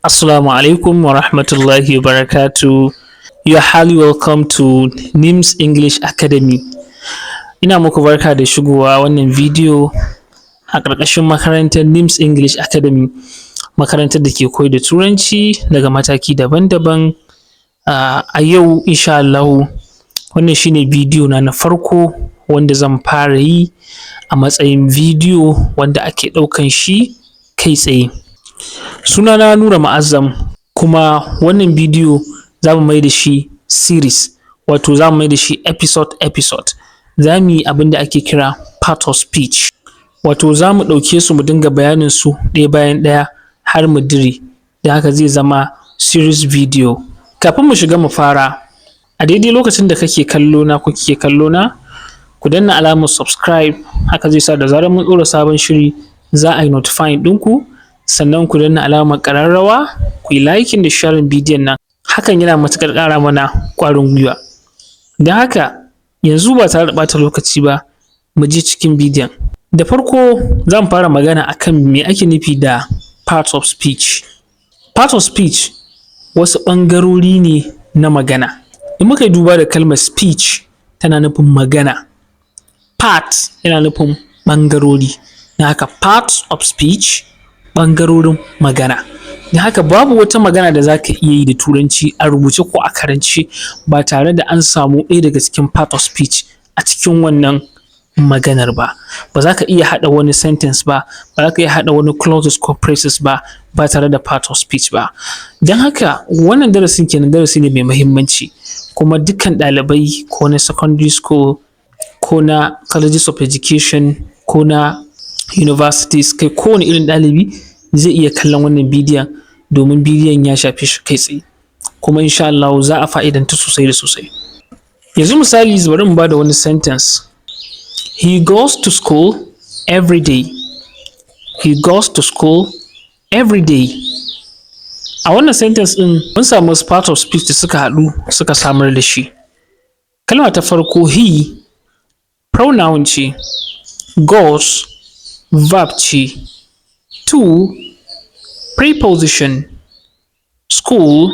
Assalamu alaikum wa rahmatullahi wa barakatuh. You are highly welcome to NIMS English Academy. Ina muku barka da shigowa wannan bidiyo a ƙarƙashin makarantar NIMS English Academy, makarantar da ke koyar da Turanci daga mataki daban-daban. A yau insha Allahu wannan shi ne bidiyo na na farko wanda zan fara yi a matsayin bidiyo wanda ake ɗaukan shi kai tsaye. Sunana Nura Ma'azzam, kuma wannan bidiyo za mu mai da shi series, wato za mu mai da shi episode episode. Za mu yi abin da ake kira part of speech, wato za mu ɗauke su mu dinga bayanin su ɗaya bayan ɗaya har mu dire, don haka zai zama series video. Kafin mu shiga mu fara, a daidai lokacin da kake kallo na ko kike kallo na, ku danna alamar subscribe, haka zai sa da zarar mun ɗora sabon shiri za a yi notifying ɗinku. Sannan ku danna alamar ƙararrawa, ku yi liking da sharing bidiyon nan, hakan yana matuƙar ƙara mana ƙwarin gwiwa. Don haka yanzu ba tare da ɓata lokaci ba, mu je cikin bidiyon. Da farko zan fara magana akan me ake nufi da part of speech. Part of speech wasu ɓangarori ne na magana. In muka yi duba da kalmar speech, tana nufin magana, part yana nufin ɓangarori, don haka part of speech ɓangarorin magana. Don haka babu wata magana da za ka iya yi da Turanci a rubuce ko a karance ba tare da an samu ɗaya daga cikin part of speech a cikin wannan maganar ba. Ba za ka iya haɗa wani sentence ba, ba za ka iya haɗa wani clauses ko phrases ba, ba tare da part of speech ba. Don haka wannan darasin kenan darasi ne mai muhimmanci, kuma dukkan ɗalibai, ko na secondary school ko na colleges of education ko na universities, kai kowane irin ɗalibi zai iya kallon wannan bidiyon, domin bidiyon ya shafe shi kai tsaye, kuma insha Allahu za a fa'idantu sosai da sosai. Yanzu misali, bari in ba da wani sentence: "He goes to school every day." "He goes to school every day." A wannan sentence ɗin mun samu wasu part of speech da suka haɗu suka samar da shi. Kalma ta farko, he, pronoun ce, goes verb ce, to preposition, school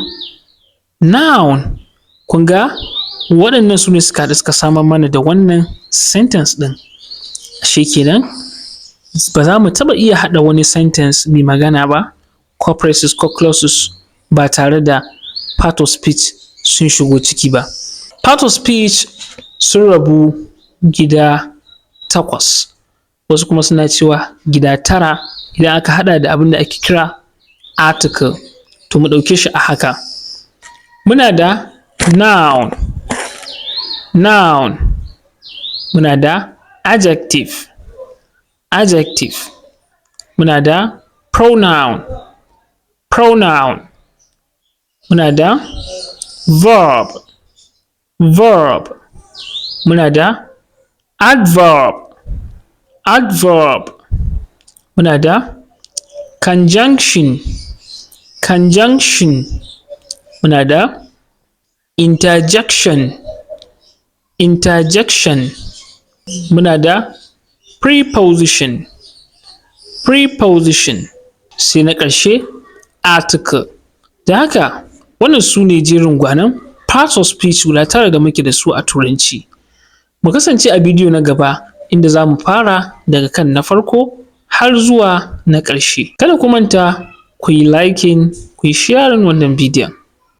noun. Kun ga waɗannan su ne suka haɗu suka samar mana da wannan sentence ɗin. Ashe kenan ba za mu taɓa iya haɗa wani sentence mai magana ba, ko phrases ko clauses, ba tare da part of speech sun shigo ciki ba. Part of speech sun rabu gida takwas, wasu kuma suna cewa gida tara idan aka haɗa da abin da ake kira article. To mu ɗauke shi a haka. Muna da noun, noun, muna da adjective, adjective, muna da pronoun, pronoun, muna da verb, verb, muna da adverb, adverb, muna da conjunction, conjunction, muna da interjection, interjection, muna da preposition, preposition, sai na ƙarshe article. Da haka wannan su ne jerin gwanon parts of speech guda tara da muke da su a Turanci. Mu kasance a bidiyo na gaba inda za mu fara daga kan na farko har zuwa na ƙarshe. Kada ku manta ku yi liking, ku yi sharing wannan bidiyon.